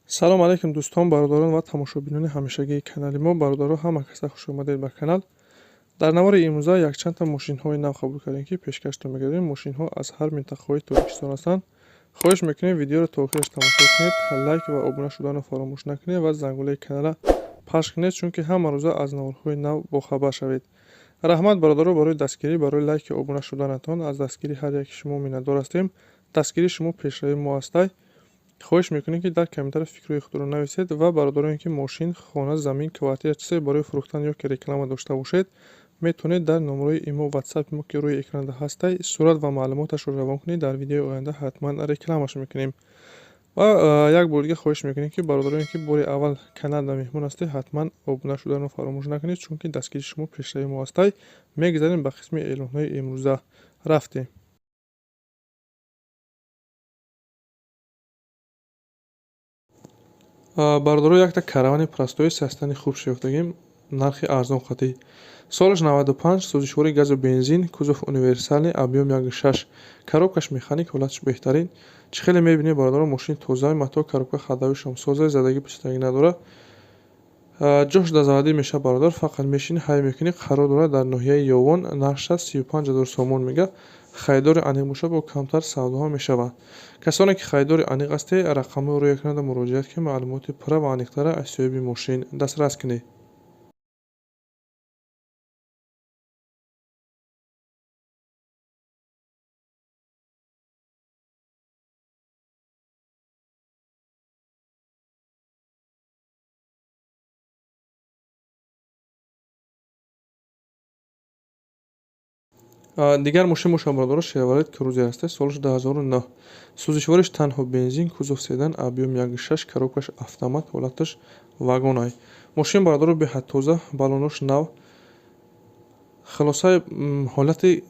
Салом алейкум, дӯстон, бародарон ва тамошобинони ҳамешагии канали мо. Бародаро, ҳама каса хуш омадед ба канал. Дар навори имрӯза якчандта мошинҳои нав қабул кардем, ки пешкаштон мегардем. Мошинҳо аз ҳар минтақаҳои Тоҷикистон ҳастанд. Хоҳиш мекунем, видеоро то охираш тамошо кунед, лайк ва обуна шуданро фаромӯш накунед ва зангулаи каналра пахш кунед, чунки ҳама рӯза аз наворҳои нав бохабар шавед. Раҳмат, бародаро, барои дастгирӣ, барои лайки обуна шуданатон. Аз дастгирии ҳар яки шумо миннатдор ҳастем. Дастгирии шумо пешравии мо ҳастай. Хоҳиш мекунем, ки дар комментария фикрҳои худро нависед ва бародароне, ки мошин, хона, замин, квартира, чизе барои фурӯхтан ё ки реклама дошта бошед, метавонед дар номерои имо, ватсапи мо, ки рӯи экранда ҳастай, сурат ва маълумоташро равон кунед. Дар видеои оянда ҳатман рекламаш мекунем. Ва як бор дига хоҳиш мекунем, ки бародароне, ки бори аввал каналда меҳмон ҳастед, ҳатман обуна шуданро фаромӯш накунед, чунки дастгирии шумо пешравии мо ҳастай. Мегузарем ба қисми эълонҳои имрӯза. Рафтем. Бародаро, якта каравани простои састани хуб шиёфтагим, нархи арзон қатӣ. Солаш 95, сӯзишвори газу бензин, кузов универсальный, объём 1,6, коробкаш механик, ҳолаташ беҳтарин. Чӣ хеле мебинед, бародаро, мошини тоза, мотор, коробка, ходовойшам соза, задагӣ пӯсидагӣ надорад. Ҷош да заводӣ мешавад, бародар, фақат мешинӣ, ҳай мекунӣ. Қарор дорад дар ноҳияи Ёвон, нархаш 35 000 сомон мега. Харидори аниқ бошад, бо камтар савдоҳо мешавад. Касоне ки харидори аниқ ҳастед, рақамҳои рӯи экранда муроҷиат кунед, маълумоти пурра ва аниқтара аз соҳиби мошин дастрас кунед. Дигар мошин бошад, бародаро, Шевролет Крузер ҳаста, солаш 2009, сӯзишвориш танҳо бензин, кузов седан, объём 1,6, коробкаш автомат, ҳолаташ вагонай. Мошин, бародаро, беҳад тоза, балонош нав, хулосаи ҳолати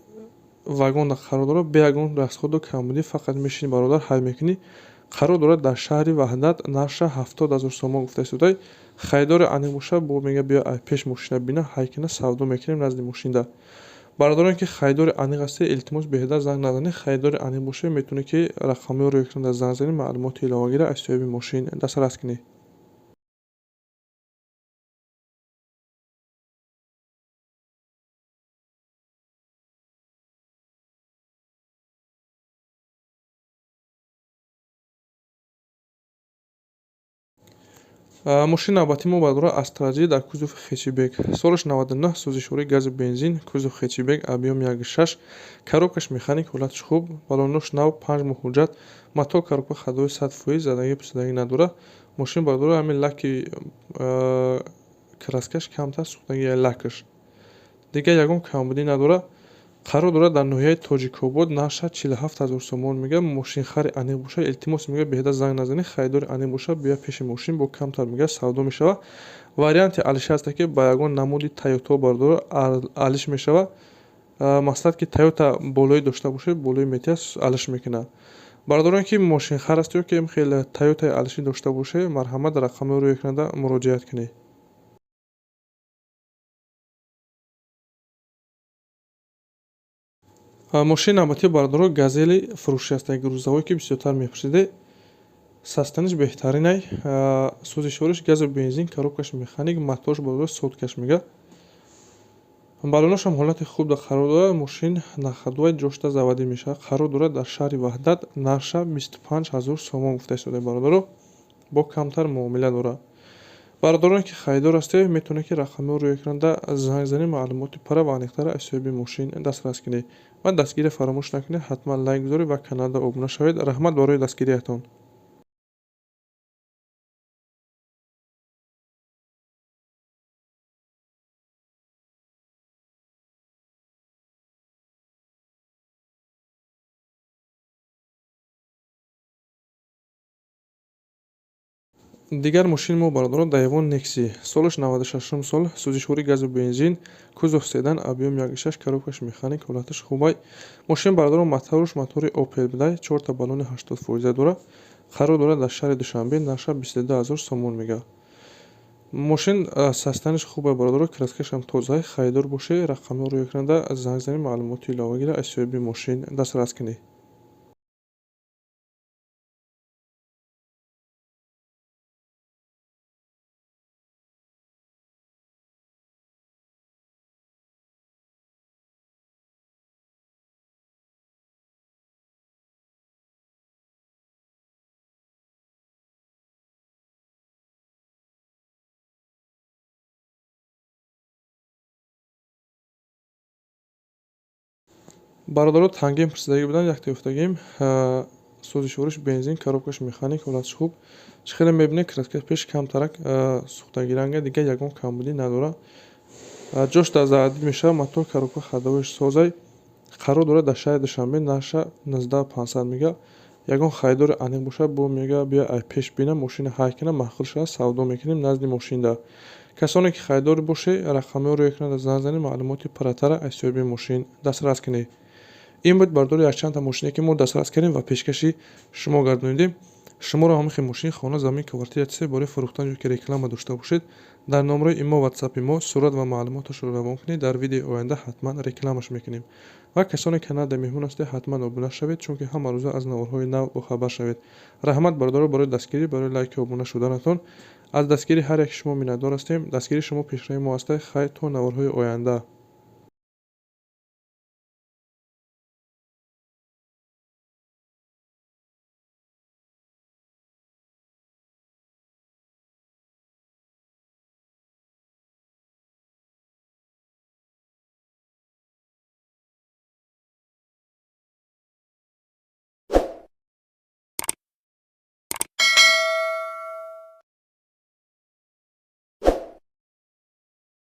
вагонда қарор дорад, бе ягон расходу камбудӣ, фақат мешинӣ, бародар, ҳай мекунӣ. Қарор дорад дар шаҳри Ваҳдат, нархша 70 000 сомон гуфта истодай. Харидори аниқ бошад, бо мега биё ай пеш мошина бина, ҳай кина, савдо мекунем назди мошинда. Бародароне ки харидори аниқ ҳастед, илтимос, беҳуда занг назанед. Харидори аниқ бошед, метавонед, ки рақамҳои рӯи экранда занг занед, маълумоти иловагиро аз соҳиби мошин дастрас кунед. Мошини навбатии мо, бародаро, Астра Ҷи дар кузови хэтчбек, солаш 99, сӯзишвори газу бензин, кузов хэтчбек, объём 1,6, коробкаш механик, ҳолаташ хуб, балонош нав, 5 моҳ ҳуҷҷат, мотор, коробка, ходовой 100%, задагӣ пӯсидагӣ надорад. Мошин, бародаро, ҳамин лаки краскаш камтар сӯхтагӣ, лакаш, дигар ягон камбудӣ надорад. Қарор дорад дар ноҳияи Тоҷикобод, нархаш 47 000 сомон мега. Мошинхари аниқ бошад, илтимос, мега, беҳуда занг назанед. Харидори аниқ бошад, биё пеши мошин, бо камтар, мега, савдо мешавад. Варианти алиша ҳаста, ки ба ягон намуди Тойото, бародаро, алиш мешавад. Масалан, ки Тойота болоӣ дошта бошед, болои метиҳад, алиш мекунад. Бародароне ки мошинхар ҳастед ё ки хеле Тойотаи алишӣ дошта бошед, марҳамат, рақамҳои рӯи экранда муроҷиат кунед. Мошини навбатии, бародаро, Газели фурӯшӣ аст, грузовой, ки бисёртар мепурсиде. Состояниш беҳтаринай, сӯзишвориш газу бензин, коробкаш механик, моторш, бародаро, соткаш мега, балоношам ҳолати хуб қарор дорад. Мошин на ходовой, ҷошта заводӣ мешавад. Қарор дорад дар шаҳри Ваҳдат, нархша 25 000 сомон гуфта истода, бародаро, бо камтар муомила дорад. Бародароне ки харидор ҳастед, метавонед, ки рақамҳои рӯи экранда занг занед, маълумоти пурра ва аниқтара аз соҳиби мошин дастрас кунед ва дастгирӣ фаромӯш накунед, ҳатман лайк гузоред ва каналда обуна шавед. Раҳмат барои дастгириятон. Дигар мошини мо, бародаро, Давон Некси, солаш 96 сол, сӯзишвори газу бензин, кузов седан, объём 1,6, коробкаш механик, ҳолаташ хубай. Мошин, бародаро, моторуш мотори Опел будай, чорта баллони 80 фоиза дорад. Қарор дорад дар шаҳри Душанбе, нархша 22 000 сомон мега. Мошин состояниш хубай, бародаро, краскашам тоза. Харидор бошед, рақамҳоро рӯи экранда занг занед, маълумоти иловагиро аз соҳиби мошин дастрас кунед. Бародаро, Тангем пурсидагӣ буданд, якта ёфтагим. Сӯзишвориш бензин, коробкаш механик, ҳолатш хуб. Чӣ хеле мебинед, краска пеш камтарак сӯхтагиранга, дигар ягон камбудӣ надорад. Ҷош дар заводить мешавад, мотор, коробка, ходовояш созай. Қарор дорад дар шаҳри Душанбе, нарша 19 500 мега. Ягон харидори аниқ бошад, бо мега, бия, ай пеш бина, мошина ҳай кина, маъқул шавад, савдо мекунем назди мошинда. Касоне ки харидор бошед, рақамҳоро рӯи экран занг занед, маълумоти пурратара аз соҳиби мошин дастрас кунед. Ин буд, бародаро, якчандта мошине, ки мо дастрас кардем ва пешкаши шумо гардонидем. Шуморо ҳамин хел мошин, хона, замин, квартира, чизе барои фурӯхтан ё ки реклама дошта бошед, дар номерои имо, ватсапи мо сурат ва маълумоташро равон кунед, дар видеои оянда ҳатман рекламаш мекунем. Ва касоне ки каналда меҳмон ҳастед, ҳатман обуна шавед, чунки ҳама рӯза аз наворҳои нав бохабар шавед. Раҳмат, бародаро, барои дастгирӣ, барои лайку обуна шуданатон. Аз дастгирии ҳар яки шумо миннатдор ҳастем. Дастгирии шумо пешравии мо ҳаста. Хайр, то наворҳои оянда.